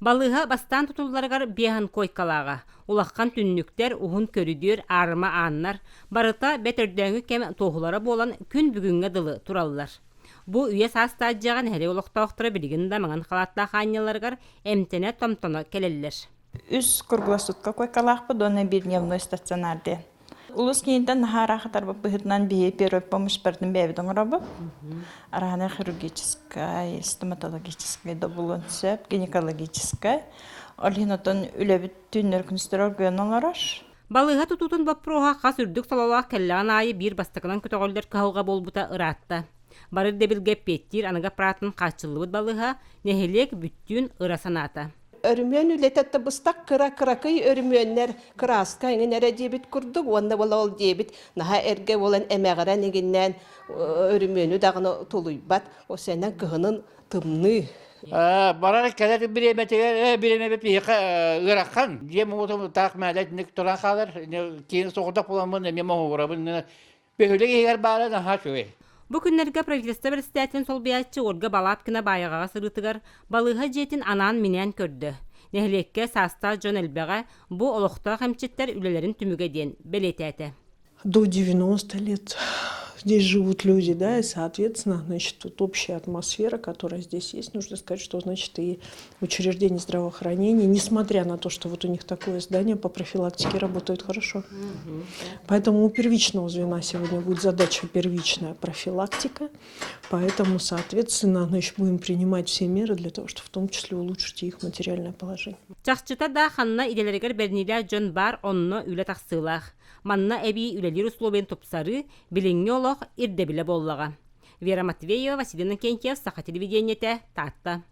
Балыыһа бастаан тутулларыгар биэһэн куойкалааҕа. Улахан түннүктэр, уһун көрүдүөр, аарыма ааннар, барыта бэт өрдөөҥү кэм туоһулара буолан күн бүгүҥҥэ дылы тураллар. Бу үйэ саастаах дьиэҕэ нэһилиэк олохтоохторо билигин да маҥан халааттаах аанньалларыгар эмтэнэ-томтоно кэлэллэр. Үс круглосутка куойкалаахпыт уонна биир дневной стационар диэн. Улус киинтэн наһаа ыраахатарбыт быһыытынан биһи первой помощь барытын бэйэбит оҥоробут. Араһаны хирургическай, стоматологическай да булуон сөп, гинекологическай. Ол иһин отон үлэбит түүннэр күнүстэр оргуйан олорор. Балыыһа тутуутун боппуруоһа хас үрдүк сололоох кэллэҕин аайы биир бастакынан көтөҕүллэр кыһалҕа буолбута ыраатта. Бары ирдэбилгэ эппиэттиир аныгы аппараатын хааччыллыбыт балыыһа нэһилиэк бүттүүн ыра санаата. Өрүмүөн үлэтэ да быстах кыра кыракый өрүмүөннэр кырааска эҥин эрэ диэбит курдук уонна буола ол диэбит наһаа эргэ буолан эмэҕирэн игиннээн өрүмүөнү даҕаны тулуйбат осенэн кыһынын тымныы. Барар кэлэр бириэмэтигэр бириэмэбит биһиэхэ ыарахан дьиэм уотум таах мээлэ итинник туран хаалар киин соҕотох буоламмын эмиэ моһуурабын бөһүөлэк иһигэр баара наһаа үчүгэй. Бу күннэргэ правительство председателин солбуйааччы Ольга Балабкина Баайаҕаҕа сырыытыгар балыыһа дьиэтин анаан-минээн көрдө. Нэһилиэккэ саастаах дьон элбэҕэ бу олохтоох эмчиттэр үлэлэрин түмүгэ диэн бэлиэтээтэ. До 90 лет здесь живут люди, да, и, соответственно, значит, тут общая атмосфера, которая здесь есть, нужно сказать, что, значит, и учреждения здравоохранения, несмотря на то, что вот у них такое здание по профилактике работают хорошо. Угу. Поэтому у первичного звена сегодня будет задача первичная профилактика, поэтому, соответственно, значит, будем принимать все меры для того, чтобы в том числе улучшить их материальное положение. Чахчыта да ханна идэлэригэр бэриниилээх дьон баар, онно үлэ тахсыылаах. Манна эбии үлэлиир условиен тупсарыы билиҥҥи олох ирдэбилэ буоллаҕа. Вера Матвеева, Василий Иннокентьев, Саха телевидениетэ, Таатта.